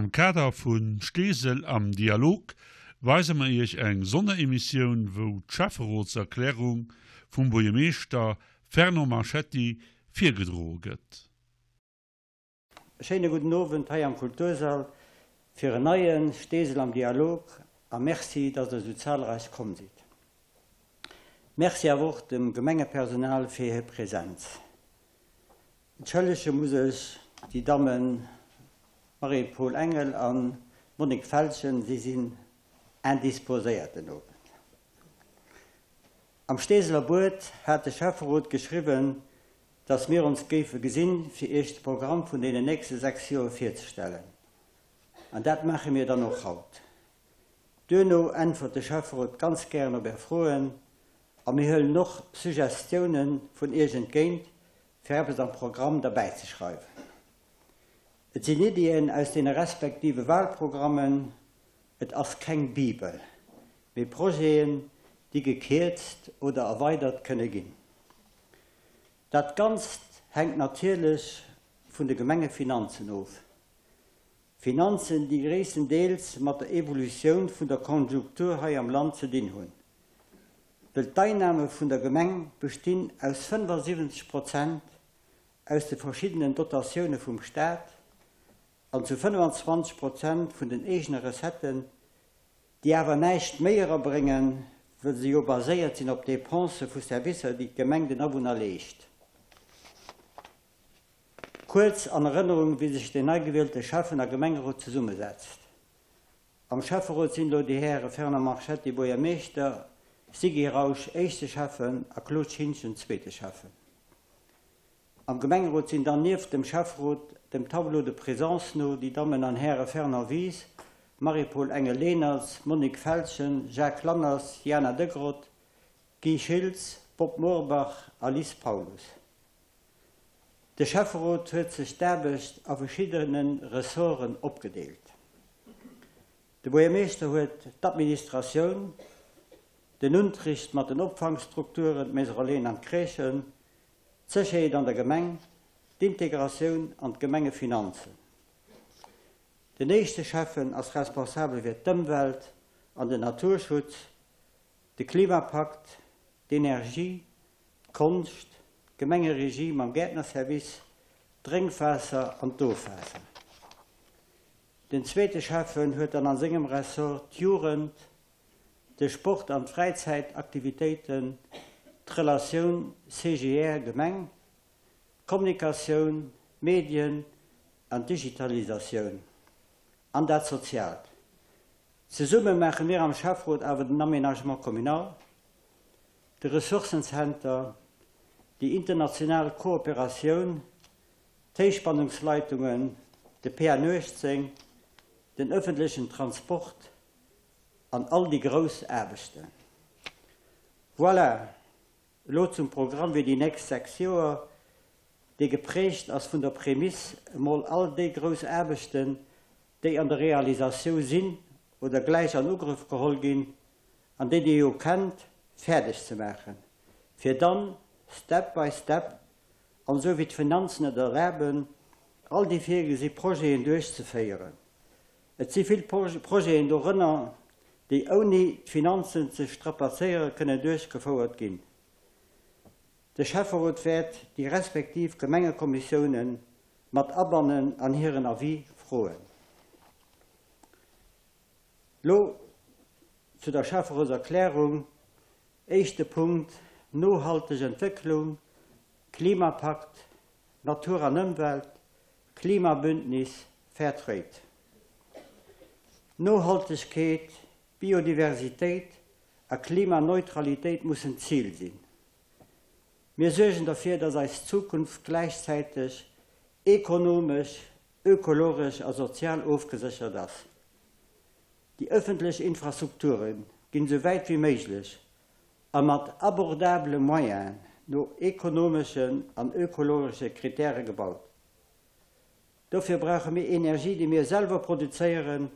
Am Kader vu Steesel am Dialog weise mer Iech eng Sonneremissioun, wou d'Schäfferotserklärung vum Buergermeeschter Fernand Marchetti virgedroe gëtt. E schéine gudden Owend hei am Kultursall fir en neie Steesel am Dialog a Merci, dass der esou zahlreich komm sidd. Merci awer och dem Gemengepersonal fir hir Präsenz. Entschëllege muss ech déi Dammen Marie-Paule Engel a Monique Feltgen, si sinn indisposéiert den Owend. Am Steeseler Buet hat de Schäfferot geschriwwen, dass mir ons géife gesinn, fir Iech de Programm vun deenen nächste 6 Joer virzestellen. An dat maache mir dann och haut. Duerno äntwert de Schäfferot ganz gären op Är Froen a mir huelen och Suggestiounen vun Iech entgéint, fir eppes am Programm derbäi ze schreiwen. Et sinn Iddien aus deene respektive Wahlprogrammen, et ass keng Bibel, mee Projeten, déi gekierzt oder erweidert kënne ginn. Dat Ganzt hänkt natierlech vun de Gemengefinanzen of. Finanzen, déi gréisstendeels mat der Evolutioun vun der Konjunktur hei am Land ze dinn hunn. Wëll d'Einnahme vun der Gemeng bestinn aus 75 Prozent aus de verschiddenen Dotatioune vum Staat an zu 25 Prozent vun den eegene Recetten, déi awer näischt méi erabréngen, wëll se jo baséiert sinn op Depensë vu Servicer, déi d'Gemeng den Awunner leescht. Kuerz an Erënnerung, wéi sech den neigewielte Schäffen a Gemengerot zesummesetzt. Am Schäfferot sinn elo déi Häre Fernand Marchetti, Buergermeeschter, Siggy Rausch, éischte Schäffen, a Claude Schintgen, zweete Schäffen. Am Gemengerot sinn dann nieft dem Schäfferot, dem Tableau de présence no, déi Dammen an Häre Fernand Wies, Marie-Paule Engel-Lenertz, Monique Feltgen, Jacques Lanners, Jana Degrott, Guy Schiltz, Bob Morbach a Liz Paulus. De Schäfferot huet sech d'Aarbecht a verschiddene Ressorten opgedeelt. De Buergermeeschter huet d'Administratioun, den Unterricht mat den Opfangstrukturen, d'Maison Relaisen an d'Crèchen, d'Sécherheet an der Gemeng, d'Integratioun an d'Gemengefinanzen. Den éischte Schäffen ass responsabel fir d'Ëmwelt an den Naturschutz, de Klimapakt, d'Energie, d'Konscht, d'Gemengeregie mam Gäertnerservice, d'Drénkwaasser an d'Ofwaasser. Den zweete Schäffen huet dann a sengem Ressort d'Jugend, de Sport an d'Fräizäitaktivitéiten, d'Relatioun CGR-Gemeng, d'Kommunikatioun, d'Medien an d'Digitalisatioun an dat Soziaalt. Zesumme maache mir am Schäfferot awer den Aménagement communal, de Ressourcencenter, déi international Kooperatioun, d'Héichspannungsleitungen, de PN 18, den ëffentlechen Transport an all déi grouss Aarbechten. Voilà, elo zum Programm fir déi nächst 6 Joer, dee geprägt ass vun der Prämiss, emol all déi grouss Aarbechten, déi an der Realisatioun sinn oder gläich an Ugrëff geholl ginn, an déi Dir jo kennt, fäerdeg ze maachen, fir dann, step by step an esou wéi d'Finanzen et erlaben, all déi virgesi Projeten duerchzeféieren. Et si vill Projeten dorënner, déi ouni d'Finanzen ze strapazéiere kënnen duerchgefouert ginn. De Schäfferot wäert déi respektiv Gemengekommissiounen mat abannen an hiren Avis froen. Lo zu der Schäfferotserklärung, Éischte Punkt, nohalteg Entwécklung, Klimapakt, Natur an Ëmwelt, Klimabündnis, Fair Trade. Nohaltegkeet, Biodiversitéit a Klimaneutralitéit mussen d'Zil sinn. Mir suergen derfir, dass eis Zukunft gläichzäiteg ekonomesch, ökologesch a sozial ofgeséchert ass. Déi ëffentlech Infrastrukture ginn esou wäit wéi méiglech a mat abordabele Moyenen no ekonomeschen an ökologesche Kritäre gebaut. Dofir brauche mir Energie, déi mir selwer produzéieren,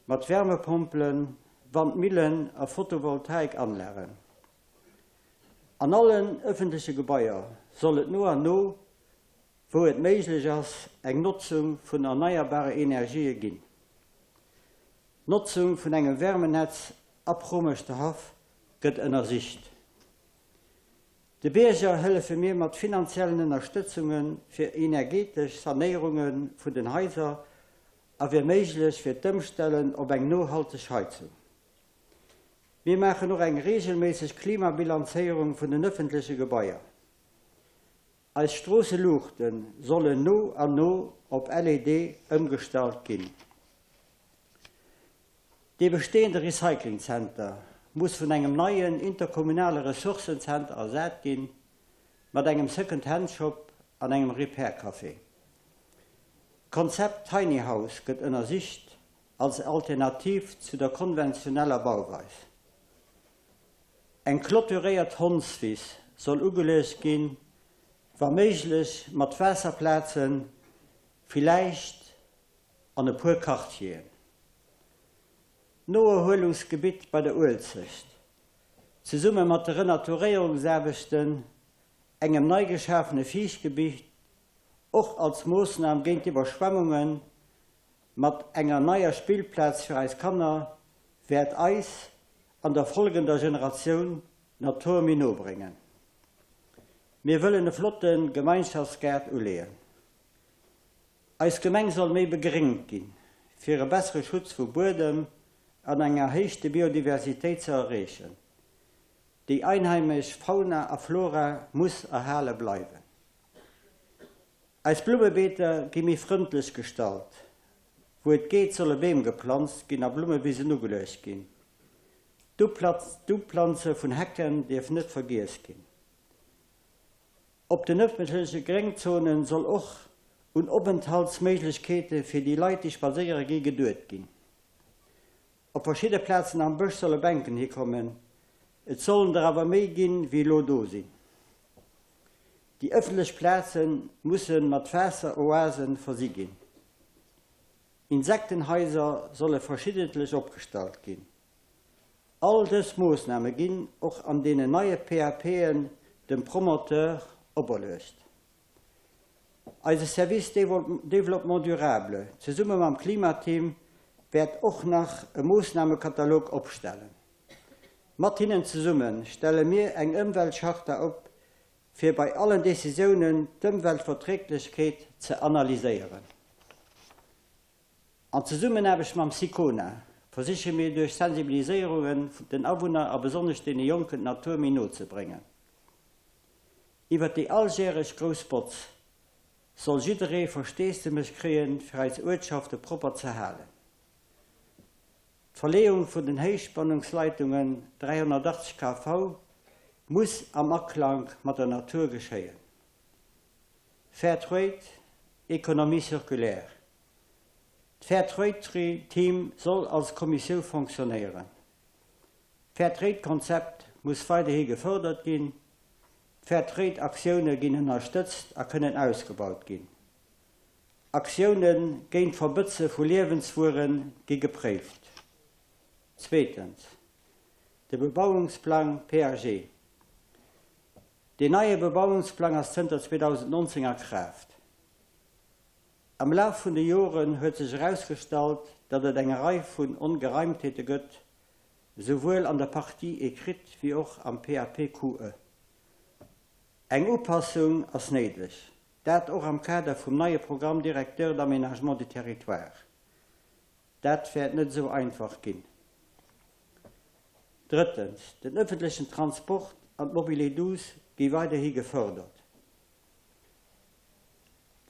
mat Wärmepompelen, Wandmillen a Photovoltaikanlagen. An allen ëffentleche Gebaier soll et no an no, wou et méiglech ass, eng Notzung vun erneierbare Energië ginn. D'Notzung vun engem Wärmenetz ab Romeschterhaff gëtt ënnersicht. De Bierger hëllefe mir mat finanziellen Ënnerstëtzunge fir energetesch Sanéierunge vun den Haiser a wier méiglech fir d'Ëmstellen op eng nohalteg Heizung. Mir maachen och eng reegelméisseg Klimabilanzéierung vun den ëffentleche Gebaier. Eis Stroosseluuchte sollen no an no op LED ëmgestallt ginn. Dee besteeënde Recyclingzenter muss vun engem neien interkommunale Ressourcenzenter ersat ginn, mat engem Second-Hand-Shop an engem Repair-Café. D'Konzept Tiny House gëtt ënnersicht als Alternativ zu der konventioneller Bauweis. Eng clôturéiert Hondswiss soll ugeluecht ginn, wa méiglech mat Waasserplazen, villäicht an e puer Quartieren. D'Noerhuelungsgebitt bei der Uelzecht, zesumme mat de Renaturéierungsaarbechten, engem nei geschafene Fiichtgebitt, och als Moossnam géint d'Iwwerschwemmungen, Mat enger neier Spillplaz fir eis Kanner wäert eis an der folgender Generatioun d'Natur méi no bréngen. Mir wëllen e flotte Gemeinschaftsgaart uleeën. Eis Gemeng soll méi begréngt ginn, fir e bessere Schutz vu Buedem an eng erhéichte Biodiversitéit ze erreechen. Déi einheimesch Fauna a Flora muss erhale bleiwen. Eis Blummebeeter gi méi frëndlech gestalt. Wou et geet solle Beem geplanzt ginn a Blummewisen ugeluecht ginn. D'Uplanze vun Hecken dierf net vergiess ginn. Op den ëffentleche Gréngzone soll och un Openthaltsméiglechkeete fir déi Leit déi spadséiere gi geduet ginn. Op verschidde Plazen am Bësch solle Bänken hikommen, et sollen der awer méi ginn, wéi elo do sinn. Déi ëffentlech Plaze musse mat Waasseroasen versi ginn. Insektenhaiser solle verschiddentlech opgestallt ginn. All dës Moossname ginn och an deenen neie PAPen dem Promoteur operluecht. Eise Service Développement durable zesumme mam Klimateam wäert och nach e Moossnamekatalog opstellen. Mat hinnen zesumme stelle mir eng Ëmweltcharta op, fir bei allen Decisiounen d'Ëmweltverträglechkeet ze analyséieren. An Zesummenaarbecht mam SICONA versiche mir duerch Sensibiliséierungen den Awunner a besonnesch deene Jonken d'Natur méi no ze bréngen. Iwwert déi alljäreg grouss Botz soll jidderee Versteesdemech kréien, fir eis Uertschafte propper ze halen. D'Verleeung vun den Héichspannungsleitungen, 380 KV, muss am Aklank mat der Natur geschéien. Fair Trade, Économie circulaire, D'Fair Trade Team soll als Kommissiou fonctionnéieren. D'Fair Trade Konzept muss weiderhi gefërdert ginn. D'Fair Trade Aktioune ginn ënnerstëtzt a kënnen ausgebaut ginn. Aktioune géint d'Verbëtze vu Liewenswuere gi gepréift. Zweetens, de Bebauungsplang PAG. Deen neie Bebauungsplang ass zënter 2019 a Kraaft. Am Laf vun de Joren huet sech erausgestallt, datt et eng Rei vun Ongereimtheete gëtt, souwuel an der Partie écrite wéi och am PAPQE. Eng Upassung ass néideg, dat och am Kader vum neie Programme directeur d'aménagement du territoire. Dat wäert net esou einfach ginn. Drëttens, den ëffentlechen Transport an d'Mobile douce gi weiderhi gefërdert.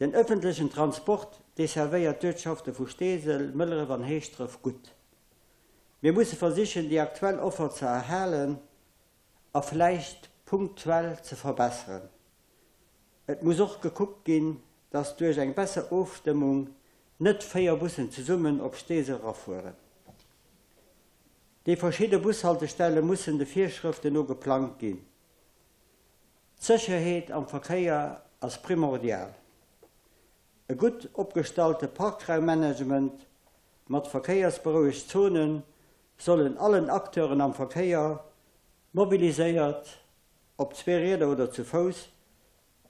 Den ëffentlechen Transport desservéiert d'Uertschafte vu Steesel, Mëlleref an Heeschdref gutt. Mir musse versichen, déi aktuell Offer ze erhalen a vläicht punktuell ze verbesseren. Et muss och gekuckt ginn, dass duerch eng besser Ofstëmmung net 4 Bussen zesummen op Steesel erafueren. Déi verschidde Bushaltestelle mussen de Virschrëften no geplangt ginn. D'Sécherheet am Verkéier ass primordial. E gutt opgestallte Parkraummanagement mat verkéiersberouegt Zone sollen allen Acteuren am Verkéier, mobiliséiert, op zwee Rieder oder zu Fouss,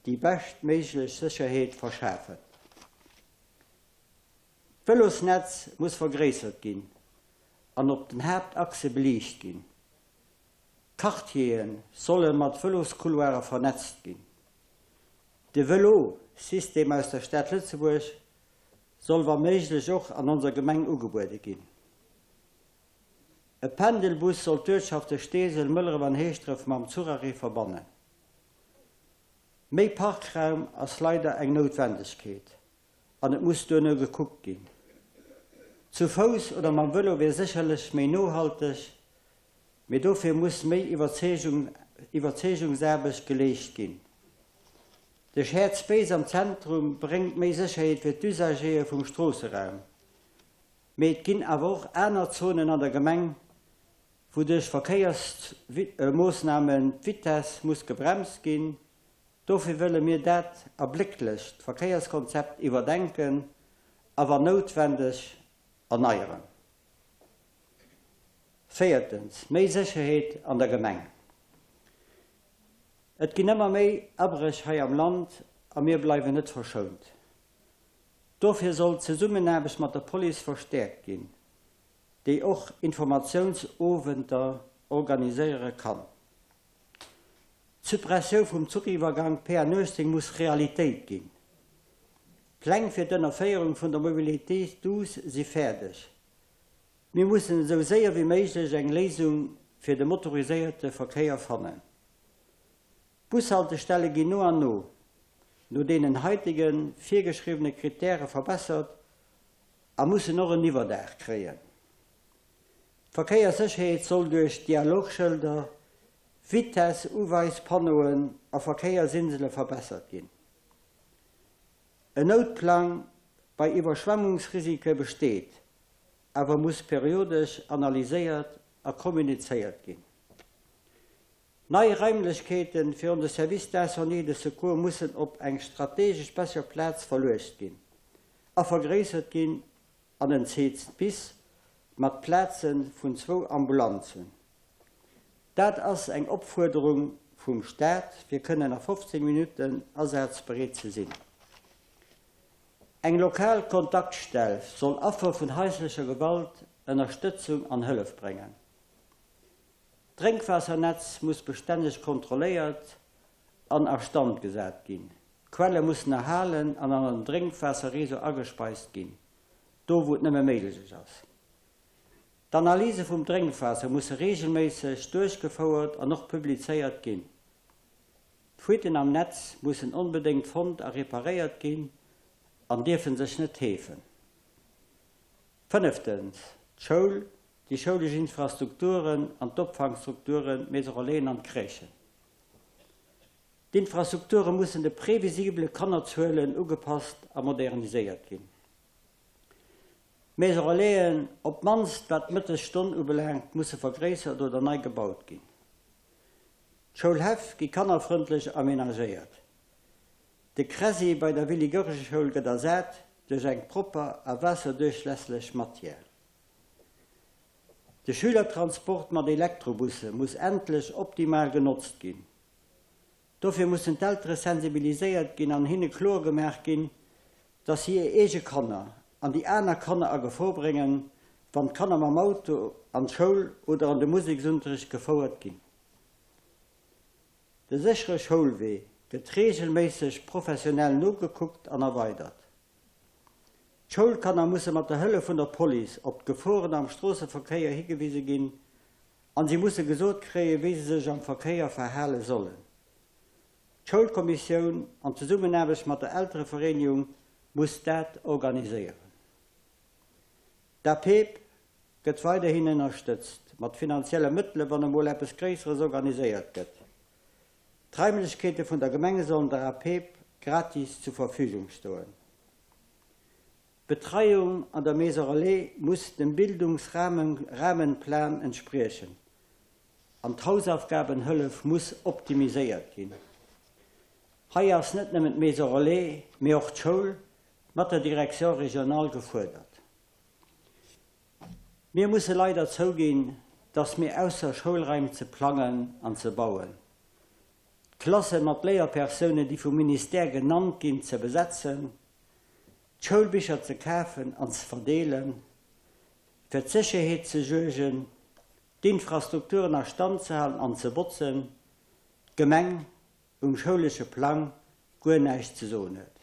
déi bescht méiglech Sécherheet verschafen. D'Vëlosnetz muss vergréissert ginn. an op den Haaptachse beliicht ginn. D'Quartiere solle mat Vëloscouloire vernetzt ginn. De Vëlo-System aus der Stad Lëtzebuerg soll wa méiglech och an onser Gemeng ugebuede ginn. E Pendelbus soll d'Uertschafte Steesel, Mëlleref an Heeschdref mam Zucharrêt verbannen. Méi Parkraum ass leider eng Noutwendegkeet an et muss duerno gekuckt ginn. Zu Fouss oder mam Vëlo wier sécherlech méi nohalteg, mee dofir muss méi Iwwerzeegungsaarbecht geleescht ginn. De Shared Space am Zentrum bréngt méi Sécherheet fir d'Usagéë vum Stroosseraum. Mee et ginn awer och aner Zonen an der Gemeng, wou duerch Verkéiersmoossnamen d'Vitess muss gebremst ginn. Dofir wëlle mir dat erblécklecht Verkéierskonzept iwwerdenken a wann noutwendeg erneieren. Véiertens, méi Sécherheet an der Gemeng. Et ginn ëmmer méi Abréch hei am Land a mir bleiwen net verschount. Dofir soll d'Zesummenaarbecht mat der Police verstäerkt ginn, déi och Informatiounsowenter organiséiere kann. D'Suppressiou vum Zuchiwwergank PN 18 muss Realitéit ginn. D'Pläng fir d'Ënnerféierung vun der Mobilité douce si fäerdeg. Mir mussen esou séier wéi méiglech eng Léisung fir de motoriséierte Verkéier fannen. D'Bushaltestelle ginn no an no no deenen haitege virgeschriwwene Kritäre verbessert a mussen och en Iwwerdaach kréien. D'Verkéierssécherheet soll duerch Dialogschëlder, Vitesse-Uweispannoen a Verkéiersinsele verbessert ginn. En Noutplang bei Iwwerschwemmungsrisike besteet, awer muss periodesch analyséiert a kommunizéiert ginn. Nei Raimlechkeete fir onse Service d'incendie et de secours mussen op eng strategesch besser Plaz verluecht ginn a vergréissert ginn an en CEDS mat Plaze vun zwou Ambulanzen. Dat ass eng Opfuerderung vum Staat, fir kënnen a 15 Minutten asazbereet ze sinn. Eng lokal Kontaktstell soll Affer vun haislecher Gewalt Ënnerstëtzung an Hëllef bréngen. D'Drénkwassernetz muss bestänneg kontrolléiert an a Stand gesat ginn. D'Quelle mussen erhalen an an den Drénkwaasserreseau agespeist ginn, do wou et nëmme méiglech ass. D'Analyse vum Drénkwaasser musse reegelméisseg duerchgefouert an och publizéiert ginn. D'Fuiten am Netz mussen onbedéngt fonnt a reparéiert ginn an dierfe sech net heefen. Fënneftens, d'Schoul, déi schoulesch Infrastrukturen an d'Opfangstrukturen, d'Maisons relaisen an d'Crèchen. D'Infrastrukture mussen de previsibele Kannerzuelen ugepasst a moderniséiert ginn. D'Maisons relaisen, op d'mannst wat d'Mëttesstonn ubelaangt, musse vergréissert oder nei gebaut ginn. D'Schoulhäff gi kannerfrëndlech amenagéiert. De Kräsi bei der Willy-Goergen-Schoul gëtt ersat duerch eng propper a waasserduerchlässlech Matière. De Schülertransport mat Elektrobusse muss endlech optimal genotzt ginn. Dofir mussen d'Eltere sensibiliséiert ginn an hinne kloer gemaach ginn, dass si hir eege Kanner an déi aner Kanner a Gefor bréngen, wann d'Kanner mam Auto an d'Schoul oder an de Museksunterricht gefouert ginn. De séchere Schoulwee gëtt reegelméisseg professionell nogekuckt an erweidert. D'Schoulkanner musse mat der Hëllef vun der Police op d'Geforen am Stroosseverkéier higewise ginn an si musse gesot kréien, wéi se sech am Verkéier verhale sollen. D'Schoulkommissioun an Zesummenaarbecht mat der Elterevereenigung muss dat organiséieren. D'APEP gëtt weiderhin ënnerstëtzt mat finanzielle Mëttele wann emol eppes Gréisseres organiséiert gëtt. D'Raimlechkeete vun der Gemeng sollen der APEP gratis zu Verfügung stoen. D'Betreiung an der Maison Relais muss dem Bildungsrahmenplan entspriechen an d'Hausaufgabenhëllef muss optimiséiert ginn. Hei ass net nëmmen d'Maison Relais, mee och d'Schoul mat der Direction régionale gefuerdert. Mir musse leider zouginn, dass mir ausser Schoulraim ze plangen an ze bauen, d'Klasse mat Léierpersounen, déi vum Ministère genannt ginn, ze besetzen, d'Schoulbicher ze kafen an ze verdeelen, Fir d'Sécherheet ze suergen, d'Infrastrukturen a Stand ze halen an ze botzen, d'Gemeng um schoulesche Plang guer näischt ze soen huet.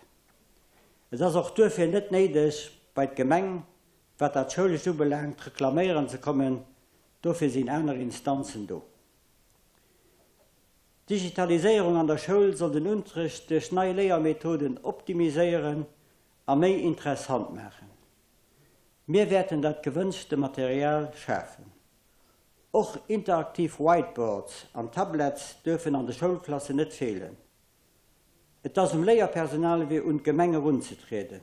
Et ass och duerfir net néideg, bei d'Gemeng, wat dat Schoulescht ubelaangt, reklaméieren ze kommen, dofir sinn aner Instanzen do. D'Digitaliséierung an der Schoul soll den Unterrecht duerch nei Léiermethoden optimiséieren a méi interessant maachen. Mir wäerten dat gewënschte Material schafen. Och interaktiv Whiteboards an Tablets duerfen an de Schoulklassen net feelen. Et ass um Léierpersonal fir un d'Gemeng erunzetrieden.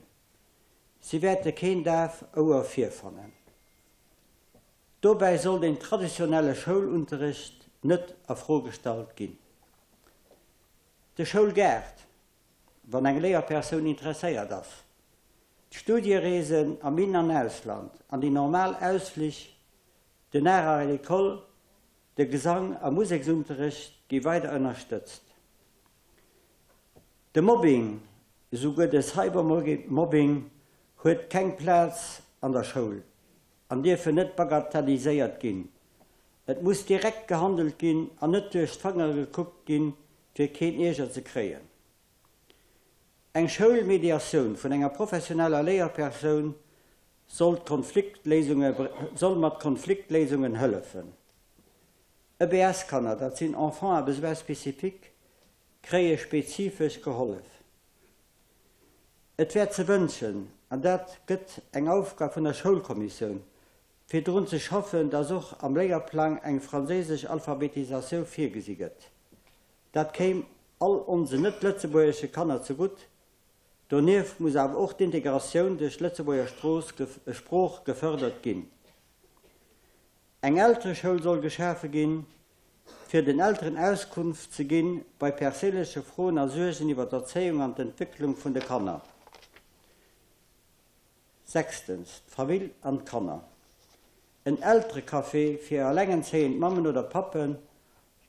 Si wäerte keen daf Ouer virfannen. Dobäi soll den traditionelle Schoulunterricht net a Fro gestallt ginn. De Schoulgaart, wann eng Léierpersoun interesséiert ass, d'Studiereesen am In an Ausland an déi normal Ausflich, den Art à l'école, de Gesang a Museksunterrecht gi weider ënnerstëtzt. De Mobbing, esouguer de Cybermobbing, huet keng Plaz an der Schoul an dierfen net bagatelliséiert ginn. Et muss direkt gehandelt ginn an net duerch d'Fangere gekuckt ginn, fir keen Ierger ze kréien. Eng Schoulmediatioun vun enger professioneller Léierpersoun soll d'Konfliktléisunge soll mat Konfliktléisungen hëllefen. EBS-Kanner, dat sinn Enfants à besoins spécifiques, kréie spezifesch gehollef. Et wär ze wënschen, an dat gëtt eng Aufgab vun der Schoulkommissioun, fir drun ze schaffen, dass och am Léierplang eng franséisesch Alphabetisatioun virgesi gëtt. Dat kéim all onsen net-lëtzebuergesche Kanner zegutt. Donieft muss awer och d'Integratioun duerch d'Lëtzebuerger Sprooch gefërdert ginn. Eng Eltereschoul soll geschafe ginn, fir den Elteren Auskunft ze ginn bei perséinleche Froen a Suergen iwwer d'Erzéiung an d'Entwécklung vun de Kanner. Sechstens, d'Famill an d'Kanner. En Elterecafé fir alengenzéiend Mammen oder Pappen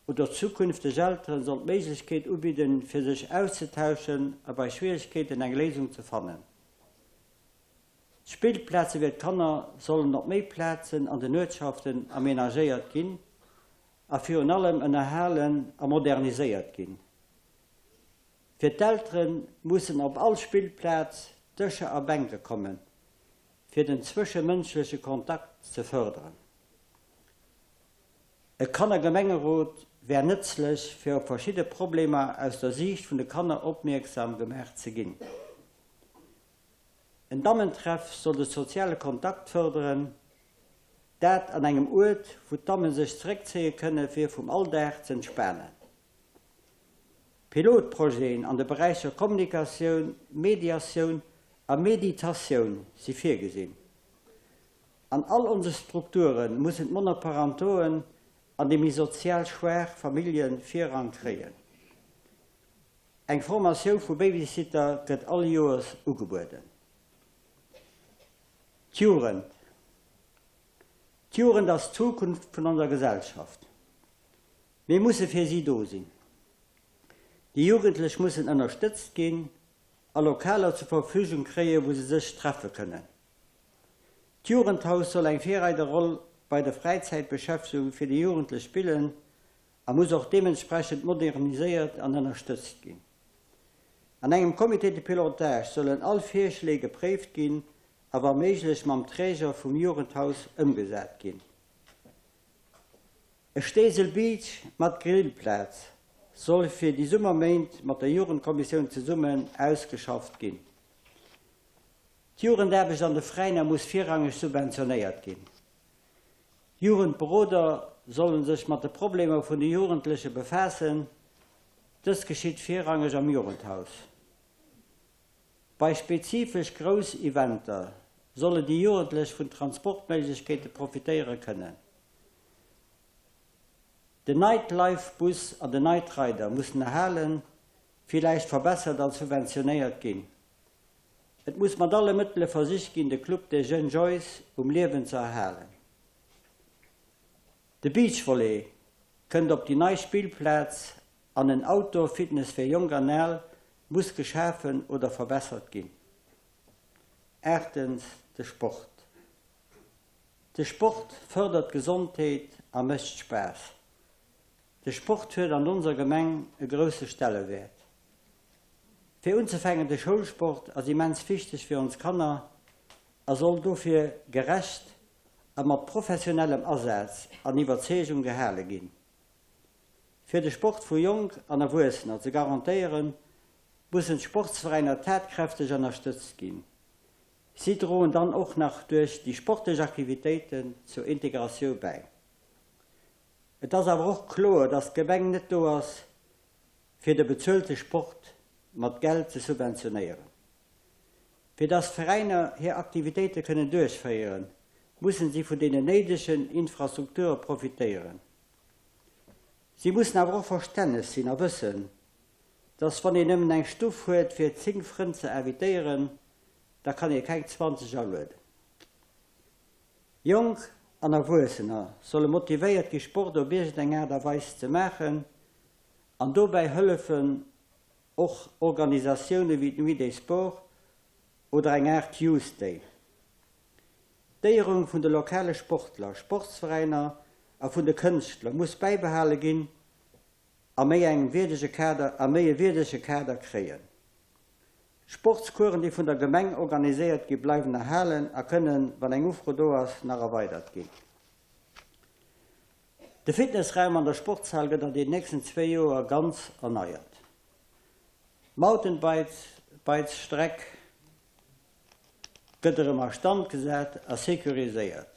oder zukünfteg Elteren soll d'Méiglechkeet ubidden, fir sech auszetauschen a bei Schwieregkeeten eng Léisung ze fannen. D'Spillplaze fir d'Kanner sollen op méi Plazen an den Uertschaften amenagéiert ginn a virun allem ënnerhalen a moderniséiert ginn. Fir d'Eltere mussen op all Spillplaz Dëscher a Bänke kommen, fir den zwëschemënschleche Kontakt ze fërderen. E Kannergemengerot wär nëtzlech, fir op verschidde Problemer aus der Siicht vun de Kanner opmierksam gemaach ze ginn. En Dammentreff soll de soziale Kontakt fërderen, dat an engem Uert, wou d'Damme sech zeréckzéie kënne fir vum Alldag z'entspanen. Pilotprojeten an de Beräicher Kommunikatioun, Mediatioun a Meditatioun si virgesinn. An all onse Strukture mussen d'Monoparentoen an déi méi sozial schwaach Famillje Virrang kréien. Eng Formatioun vu Babysitter gëtt all Joers ugebueden. D'Jugend D'Jugend ass d'Zukunft vun onser Gesellschaft. Mir musse fir si do sinn. Déi Jugendlech mussen ënnerstëtzt ginn a Lokaler zur Verfügung kréie wou se sech treffe kënnen. D'Jugendhaus soll eng Virreiderroll bei der Fräizäitbeschäftegung fir déi Jugendlech spillen a muss och deementsprechend moderniséiert an ënnerstëtzt ginn. An engem Comité de pilotage sollen all Virschléi gepréift ginn a wa méiglech mam Träger vum Jugendhaus ëmgesat ginn. E Steesel Beach mat Grillplaz soll fir déi Summerméint mat der Jugendkommissioun zesummen ausgeschafft ginn. D'Jugendaarbecht an de Veräiner muss virrangeg subventionéiert ginn. Jugendberoder sollen sech mat de Problemer vun de Jugendleche befaassen, dëst geschitt virrangeg am Jugendhaus. Bei spezifesch grouss Eventer solle déi Jugendlech vun Transportméiglechkeete profitéiere kënnen. Den Night Life Bus an den Night Rider mussen erhalen, villäicht verbessert an subventionéiert ginn. Et muss mat alle Mëttele versicht ginn, de Club des Jeunes Joyce um Liewen ze erhalen. De Beachvolley kënnt op déi nei Spillplaz an en Outdoor-Fitness fir Jonk an Al muss geschafen oder verbessert ginn. Aachtens, de Sport. De Sport fërdert d'Gesondheet a mécht Spaass. De Sport huet an onser Gemeng e grousse Stellewäert. Fir unzefänken, de Schoulsport ass immens wichteg fir ons Kanner a soll dofir gerecht a mat professionellem Asaz an Iwwerzeegung gehale ginn. Fir de Sport vu Jonk an Erwuessener ze garantéieren, mussen d'Sportsveräiner tatkräfteg ënnerstëtzt ginn. Si droen dann och nach duerch déi sportlech Aktivitéiten zur Integratiou bäi. Et ass awer och kloer, dass d'Gemeng net do ass, fir de bezuelte Sport mat Geld ze subventionéieren. Fir dass d'Veräiner hir Aktivitéite kënnen duerchféieren, mussen si vun deenen néidegen Infrastrukture profitéieren. Si mussen awer och verstänneg sinn a wëssen, dass wann een nëmmen eng Stuff huet fir 10 Frënn ze invitéieren, da kann ee keng 20 alueden. Jonk an Erwuessener solle motivéiert gi Sport op iergend eng Aart a Weis ze maachen an dobäi hëllefen och Organisatioune wéi d'Nuit des Sports oder eng Aart Youth Day. D'Éierung vun de lokale Sportler, Sportsveräiner a vun de Kënschtler muss bäibehale ginn a méi engem wierdege Kader a méi e wierdege Kader kréien. D'Sportscoursen, déi vun der Gemeng organiséiert gi bleiwen erhalen a kënnen, wann eng Ufro do ass, nach erweidert ginn. De Fitnessraum an der Sportshal gëtt an den nächsten zwéi Joer ganz erneiert. D'Mountainbikesstreck gëtt erëm a Stand gesat a securiséiert.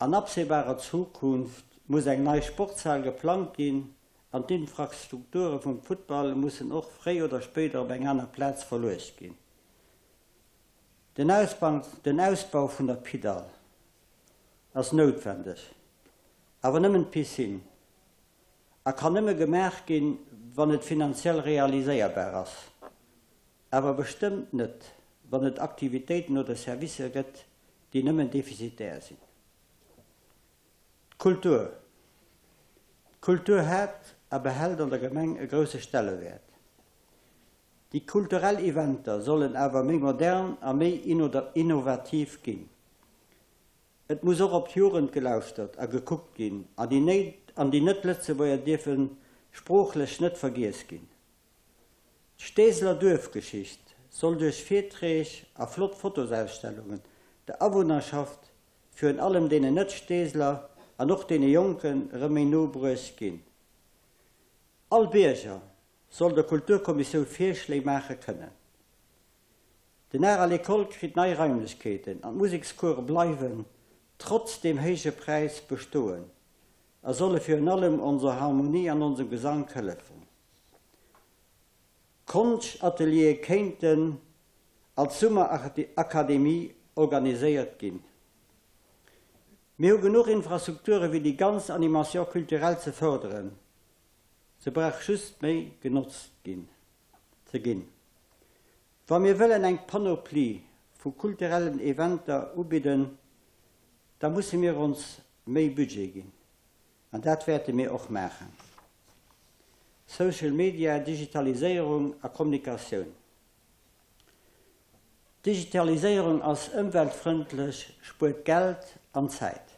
An absehbarer Zukunft muss eng nei Sportshal geplangt ginn an d'Infrastrukture vum Futtball mussen och fréi oder spéider op eng aner Plaz verluecht ginn. Den Ausbau vun der Pidal ass noutwendeg, awer nëmmen d'Piscine, a kann nëmme gemaach ginn, wann et finanziell realiséierbar ass, awer bestëmmt net, wann et Aktivitéiten oder Servicer gëtt, déi nëmmen defizitär sinn. D'Kultur D'Kultur hat a behält an der Gemeng e grousse Stellewäert. Déi kulturell Eventer sollen awer méi modern a méi innovativ ginn. Et muss och op d'Jugend gelauschtert a gekuckt ginn an déi Net-Lëtzebuerger dierfe sproochlech net vergiess ginn. D'Steeseler Duerfgeschicht soll duerch Virträg a flott Fotosausstellungen der Awunnerschaft, virun allem deenen Net-Steeseler an och deene Jonken, erëm méi no bruecht ginn. All Bierger soll der Kulturkommissioun Virschléi maache kënnen. Den Art à l'école kritt nei Raimlechkeeten an d'Musekscourse bleiwen trotz deem héije Präis bestoen a solle virun allem onser Harmonie an onsem Gesank hëllefen. Konschtateliere kéinten als Summerakademie organiséiert ginn. Mir hu genuch Infrastrukture fir déi ganz Animation culturelle ze fërderen, se brauch just méi genotzt ginn ze ginn. Wa mir wëllen eng Panoplie vu kulturellen Eventer ubidden, da musse mir ons méi Budget ginn. An dat wäerte mir och maachen. Social Media, Digitaliséierung a Kommunikatioun. D'Digitaliséierung ass ëmweltfrëndlech, spuert Geld an Zäit.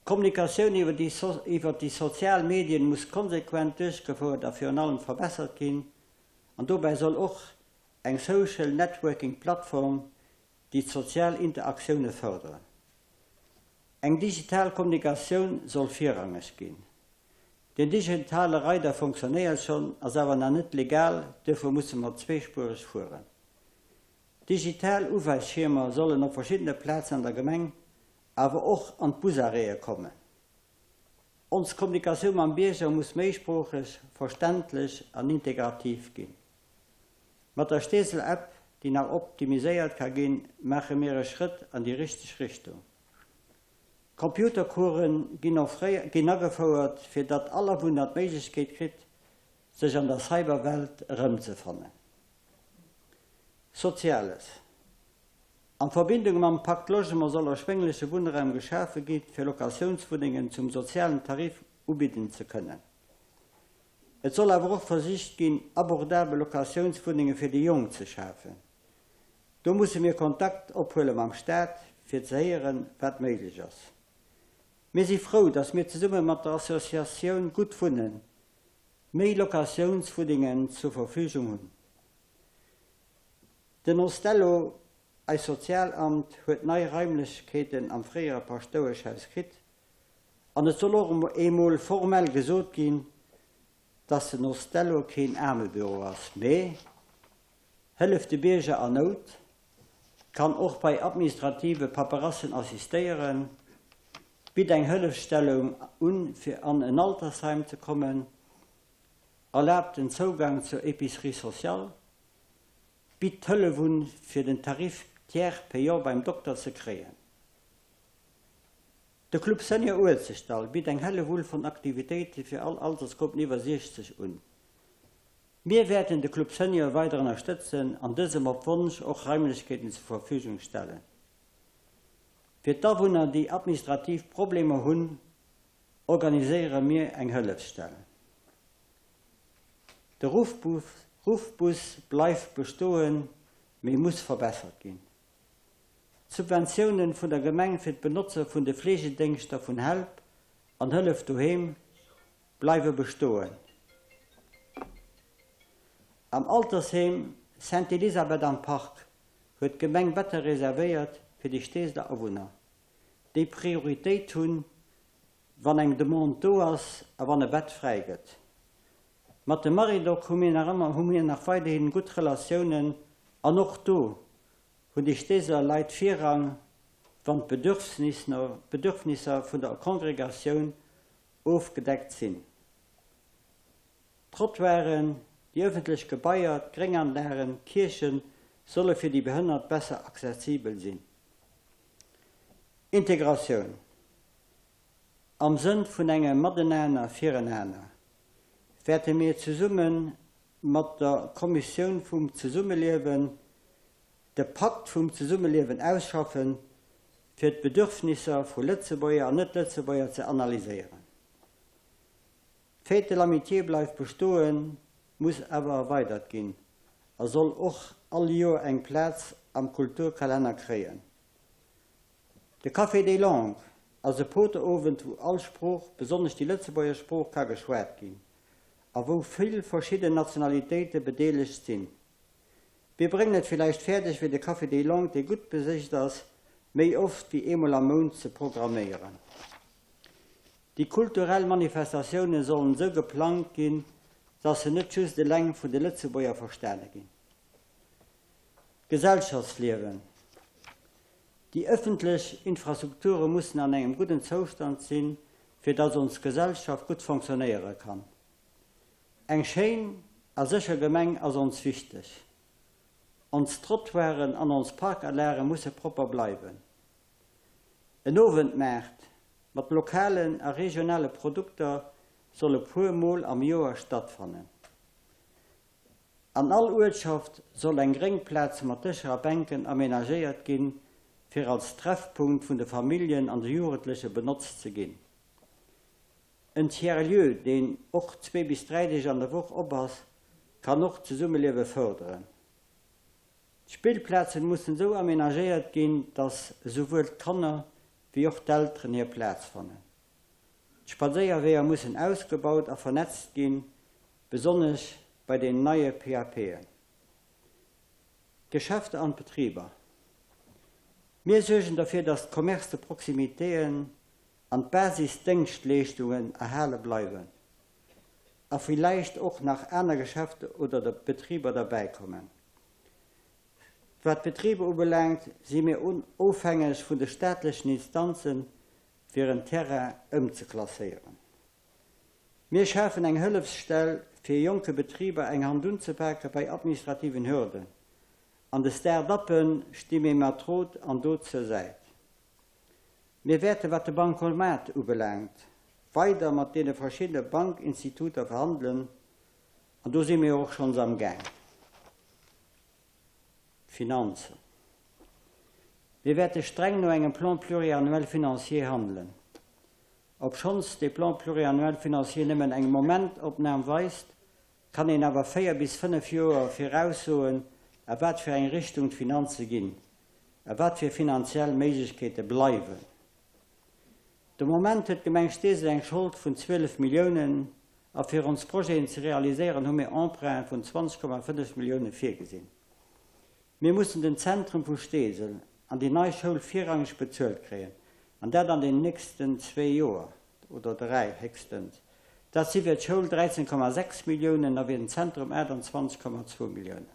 D'Kommunikatioun iwwer déi sozial Medien muss konsequent duerchgefouert a virun allem verbessert ginn. An dobäi soll och eng Social Networking Plattform déi d'sozial Interaktioune fërderen. Eng digital Kommunikatioun soll virrangeg ginn. Den digitale Reider fonctionnéiert schonn, ass awer nach net legal, duerfir musse mer zweespuereg fueren. Digital Uweisschiermer sollen op verschiddene Plazen an der Gemeng, awer och an d'Busarrêtë kommen. Ons Kommunikatioun mam Bierger muss méisproocheg, verständlech an integrativ ginn. Mat der Steesel App, déi nach optimiséiert ka ginn, maache mir e Schrëtt an déi richteg Richtung. Computercoursen ginn och fréi ginn agefouert, fir datt all Awunner d'Méiglechkeet kritt, sech an der Cyberwelt erëmzefannen. Soziales An Verbindung mam Pacte Logement soll erschwéngleche Wunnraum geschafe gi fir Locatiounswunnengen zum sozialen Tarif ubidden ze kënnen. Et soll awer och versicht ginn, abordabel Locatiounswunnenge fir déi Jonk ze schafen. Do musse mir Kontakt ophuele mam Staat, fir ze héieren, wat méiglech ass. Mir si frou, dass mir zesumme mat der Associatioun Gutt Wunnen méi Locatiounswunnengen zur Verfügung hunn. Den Ostello, eist Sozialamt, huet nei Raimlechkeeten am fréiere Paschtoueschhaus kritt an et soll och eemol formell gesot ginn, dass den Ostello keen Aarmebüro ass, mee hëlleft de Bierger an Nout, kann och bei administrative Paperassen assistéieren, bitt eng Hëllefsstellung un fir an en Altersheim ze kommen, erlaabt den Zougang zur Épicerie sociale, bitt d'Hëllef un fir den Tarif tiers payant beim Dokter ze kréien. De Club Senior Uelzechtdall bitt eng Hellewull von Aktivitéite fir all Altersgruppen iwwer 60 un. Mir wäerten de Club Senior weider ënnerstëtzen an dësem op Wonsch och Raimlechkeeten zur Verfügung stellen. Fir d'Awunner, déi administrativ Problemer hunn, organiséiere mir eng Hëllefsstell. De Ruffbus bleift bestoen, mee muss verbessert ginn. D'Subventiounen vun der Gemeng fir d'Benotze vun de Fleegedéngschter vun Help an Hëllef Doheem bleiwe bestoen. Am Altersheem Sainte Elisabeth am Park huet d'Gemeng Better reservéiert fir déi Steeseler Awunner, déi Prioritéit hunn, wann eng Demande do ass a wann e Bett fräi gëtt. Mat dem Maridoc hu mir nach ëmmer hu mir nach weiderhin gutt Relatiounen an och do hunn déi Steeseler Leit Virrang, wann d'Bedürfnisser vun der Kongregatioun ofgedeckt sinn. D'Trottoiren, déi ëffentlech Gebaier, d'Grénganlagen, d'Kierche solle fir déi Behënnert besser accessibel sinn. Integratioun am Sënn vun engem Matenaner firenaner wäerte mir zesumme mat der Kommissioun vum Zesummeliewen de Pakt vum Zesummeliewen ausschaffen, fir d'Bedürfnisser vu Lëtzebuerger an Net-Lëtzebuerger ze analyséieren. D'Fête de l'amitié bleift bestoen, muss awer erweidert ginn a soll och all Joer eng Plaz am Kulturkalenner kréien. De Café des Langues ass e Poterowend, wou all Sprooch, besonnesch déi Lëtzebuerger Sprooch, ka geschwat ginn a wou vill verschidden Nationalitéite bedeelegt sinn. Mir bréngen et villäicht fäerdeg fir de Café des Langues, dee gutt besicht ass, méi oft wéi eemol am Mount ze programméieren. Déi kulturell Manifestatioune sollen esou geplangt ginn, dass se net just eleng vun de Lëtzebuerger verstane ginn. Gesellschaftsliewen Déi ëffentlech Infrastrukture mussen an engem gudden Zoustand sinn, fir dass ons Gesellschaft gutt fonctionnéiere kann. Eng schéin a sécher Gemeng ass ons wichteg. Ons Trottoiren an ons Parkanlage musse propper bleiwen. En Owendmaart mat lokalen a regionale Produkter soll e puer Mol am Joer stattfannen. An all Uertschaft soll eng Gréngplaz mat Dëscher a Bänken amenagéiert ginn, fir als Treffpunkt vun de Familljen an de Jugendleche benotzt ze ginn. En Tiers-lieu, deen och zwee bis dräi Deeg an der Woch op ass, kann och d'Zesummeliewe fërderen. D'Spillplazen mussen esou amenagéiert ginn, dass esouwuel d'Kanner wéi och d'Elteren hir Plaz fannen. D'Spadséierweeër mussen ausgebaut a vernetzt ginn, besonnesch bei den neie PAPen. D'Geschäfter an d'Betriber. Mir suergen derfir, dass d'Commerces de proximitéen an d'Basisdéngschtleeschtungen erhale bleiwen a villäicht och nach aner Geschäfte oder Betriber derbäikommen. Wat d'Betriber ubelaangt, si mir ofhängeg vun de staatlechen Instanzen, fir en Terrain ëmzeklasséieren. Mir schafen eng Hëllefsstell, fir jonke Betriber eng Hand unzepake bei administrativen Hürden. An de Start-uppe sti mir mat Rot an Dot zur Säit. Mir wäerte wat de Bancomat ubelaangt, weider mat deene verschiddene Bankinstituter verhandelen an do si mir jo och schonns am Gaang. D'Finanzen. Mir wäerte streng no engem Plan pluriannuel financier handelen. Obschonns dee Plan pluriannuel financier nëmmen eng Momentopnam weist, kann een awer 4 bis 5 Joer viraussoen, a wat fir eng Richtung d'Finanze ginn. A wat fir finanziell Méiglechkeete bleiwen? De Moment huet d'Gemeng Steesel eng Schold vun 12 Milliounen a fir ons Projeten ze realiséieren hu mir Emprunten vun 20,5 Millioune virgesinn. Mir mussen den Zentrum vu Steesel an déi nei Schoul virrangeg bezuelt kréien, an dat an den nächsten zwee Joer oder dräi héchstens. Dat si fir d'Schoul 13,6 Milliounen a fir den Zentrum 28,2 Milliounen.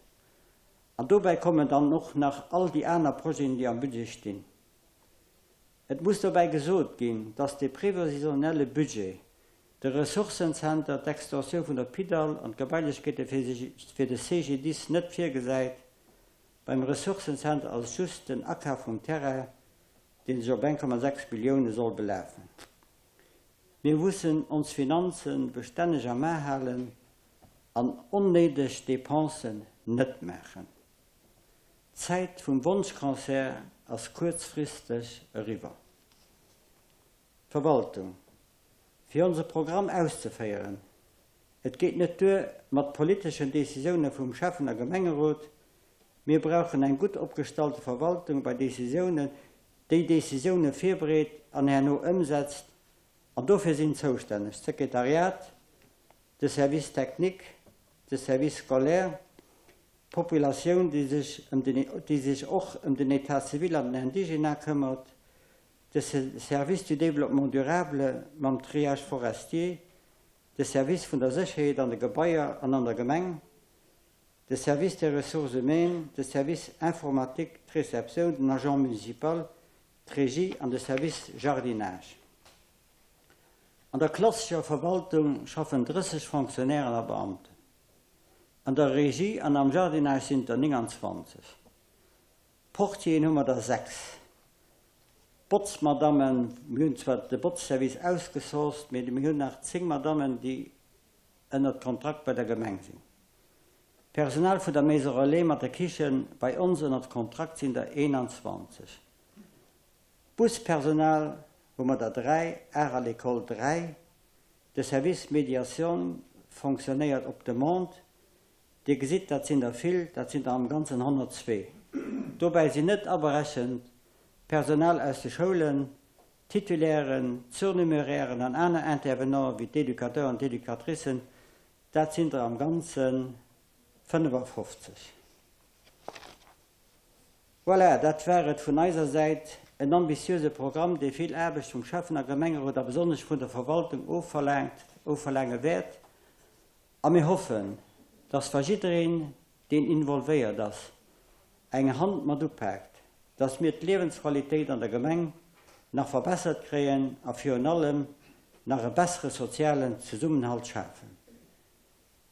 An dobäi kommen dann och nach all déi aner Projeten, déi am Budget stinn. Et muss dobäi gesot ginn, dass de previsonelle Budget, de Ressourcenzenter, d'Extensioun vun der Pidal an d'Gebailechkeete fir de CGDIS net virgesäit. Beim Ressourcenzenter ass et just den Akaf vum Terrain, dee sech op 1,6 Millioune soll belafen. Mir mussen ons Finanze bestänneg am A halen an onnéideg Dépensen net maachen. D'Zäit vum Wonschconcert ass kuerzfristeg eriwwer. Verwaltung, Fir onse Programm auszeféieren, et geet net duer mat politeschen Décisioune vum Schäffen a Gemengerot, mir brauchen eng gutt opgestallte Verwaltung bei Décisiounen, déi Décisioune virbereet an herno ëmsetzt an dofir sinn zoustänneg d'Sekretariat, de Service technique, de Service scolaire, d'Populatioun, déi sech ëm den, déi sech och ëm den État civil an den Indigénat këmmert, de Service du développement durable mam Triage forestier, de Service vun der Sécherheet an de Gebaier an an der Gemeng, de Service des ressources humaines, de Service informatique, d'Receptioun, den Agent municipal, d'Regie an de Service jardinage. An der klassescher Verwaltung schaffen 30 Fonctionnairen a Beamten. An der Regie an am Jardinage sinn et der 29. Portieren hu mer der 6. Botzmadammen, mir hunn zwar de Botzservice ausgesourced, mee mir hunn nach 10 Madammen, déi ënnert Kontrakt bei der Gemeng sinn. D'Personal vun der Maison Relais mat der Kichen bei ons ënnert Kontrakt sinn der 21. Buspersonal hu mer der 3, Art à l'école 3. De Service Médiation fonctionnéiert op Demande. Dir gesitt, dat sinn der vill, dat sinn der am Ganzen 102. Dobäi sinn net aberechent d'Personal aus de Schoulen, d'Titulairen, d'Surnumerairen an aner Intervenanten wéi d'Educateuren an d'Educatricen, dat sinn der am Ganze 55. Voilà, dat war et vun eiser Säit. En ambitiöse Programm, dee vill Aarbecht vum Schäffen a Gemengerot a besonnesch vun der Verwaltung ofverlaangt, ofverlaange wäert. A mir hoffen, dass wa jiddereen, deen involvéiert ass, eng Hand mat upaakt, dass mir d'Liewensqualitéit an der Gemeng nach verbessert kréien a virun allem nach e bessere sozialen Zesummenhalt schafen.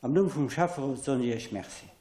Am Numm vum Schäfferot soen ech Iech Merci.